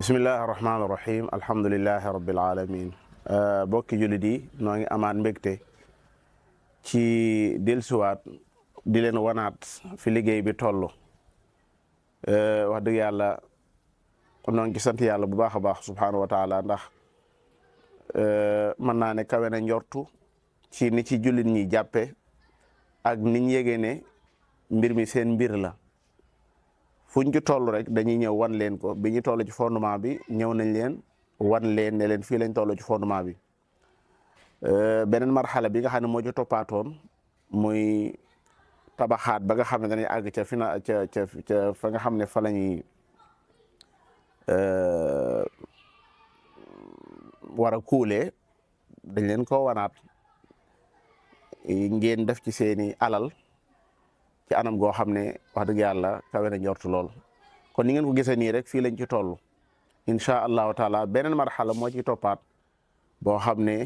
bismillahi rahmaani rahim alhamdulilahi rabbil alamin bokki jullit yi noo ngi amaat mbégte ci dellusiwaat di leen wanaat fi liggéey bi toll. wax dëgg yàlla noo ngi sant yàlla bu baax a baax subhaanahu wa taala ndax mën naa ne kawe na njortu ci ni ci jullit ñi jàppe ak niñ yégee ne mbir mi seen mbir la. fuñ ci toll rek dañuy ñëw wan leen ko bi ñu toll ci fondement bi ñëw nañ leen wan leen ne leen fii lañ toll ci fondement bi. beneen marxala bi nga xam ne moo ci toppaatoon muy tabaxaat ba nga xam ne dañuy àgg ca ca fa nga xam ne fa la ñuy war a kuulee dañ leen ko wanaat ngeen def ci seeni alal ci anam goo xam ne wax dëgg yàlla kawe na njortu lool. kon ni ngeen ko gisee nii rek fii lañ ci toll incha allahu taala beneen marxala moo ci toppaat boo xam ne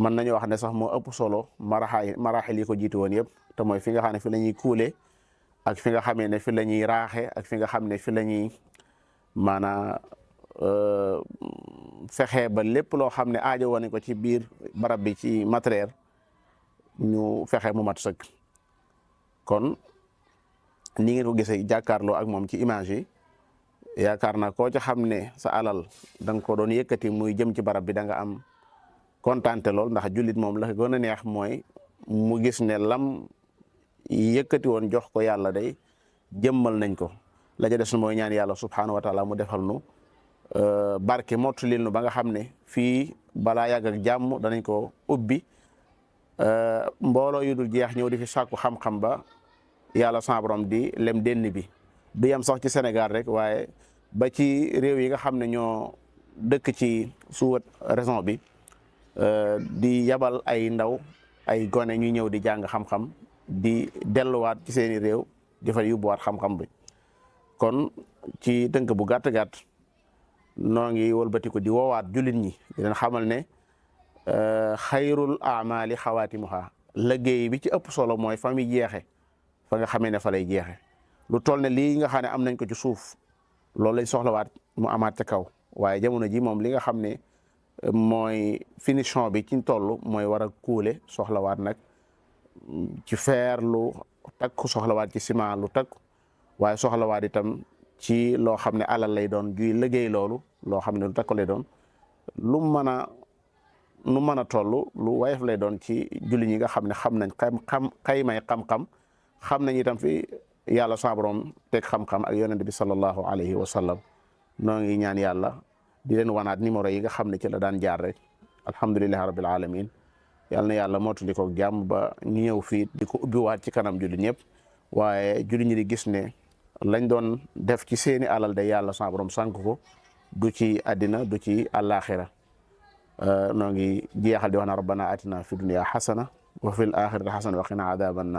mën nañu wax ne sax moo ëpp solo maraxil yi ko jiitu woon yëpp te mooy fi nga xam ne fi la ñuy kuule ak fi nga xamee ne fi la ñuy raaxe ak fi nga xam ne fi la ñuy maanaam fexe ba lépp loo xam ne aajo woon ko ci biir barab bi ci matériel ñu fexe mu mat sëkk. kon ni ngeen ko gisee jàkkaarloo ak moom ci image yi yaakaar naa koo ca xam ne sa alal da nga ko doon yëkkati muy jëm ci barab bi da nga am kontaante lool ndax jullit moom la gën a neex mooy mu gis ne lam yëkkati woon jox ko yàlla day jëmmal nañ ko la ca des mooy ñaan yàlla subhaanahu wa taala mu defal nu barke mottulil nu ba nga xam ne fii balaa yàgg ak jàmm danañ ko ubbi mbooloo yu dul jeex ñëw di fi sàkku xam-xam ba yàlla sa borom di lem denn bi du yam sax ci Sénégal rek waaye ba ci réew yi nga xam ne ñoo dëkk ci suwat raison bi di yabal ay ndaw ay gone ñu ñëw di jàng xam-xam di delluwaat ci seeni réew di fa yóbbuwaat xam-xam bi. kon ci tënk bu gàtt-gàtt noo ngi wëlbatiku di woowaat jullit ñi di leen xamal ne xayrul amali xawaatimuha liggéey bi ci ëpp solo mooy fa muy jeexe fa nga xamee ne fa lay jeexe lu toll ne lii nga xam ne am nañ ko ci suuf loolu lañ soxlawaat mu amaat ca kaw waaye jamono ji moom li nga xam ne mooy finition bi ci toll mooy war a kuule soxlawaat nag ci fer lu takku soxlawaat ci ciment lu takku waaye soxlawaat itam ci loo xam ne alal lay doon juy liggéey loolu loo xam ne lu takku lay doon lu mën a toll lu wayef lay doon ci julli ñi nga xam ne xam nañ xaymay xam-xam xam nañ itam fi yàlla sa borom teg xam-xam ak yonent bi sallallahu alayhi wa sallam noo ngi ñaan yàlla di leen wanaat numéro yi nga xam ne ci la daan jaar rek alhamdulillahi rabbil alamin yàlla na yàlla mootali ko jàmm ba ñu ñëw fii di ko ubbiwaat ci kanam julli ñëpp waaye julli ñi di gis ne lañ doon def ci seeni alal de yàlla sa borom sànk ko du ci àddina du ci àllaaxira noo ngi jeexal di wax na rabbana atina fi dunya xasana wa fil axirati xasana wa qina adaban naar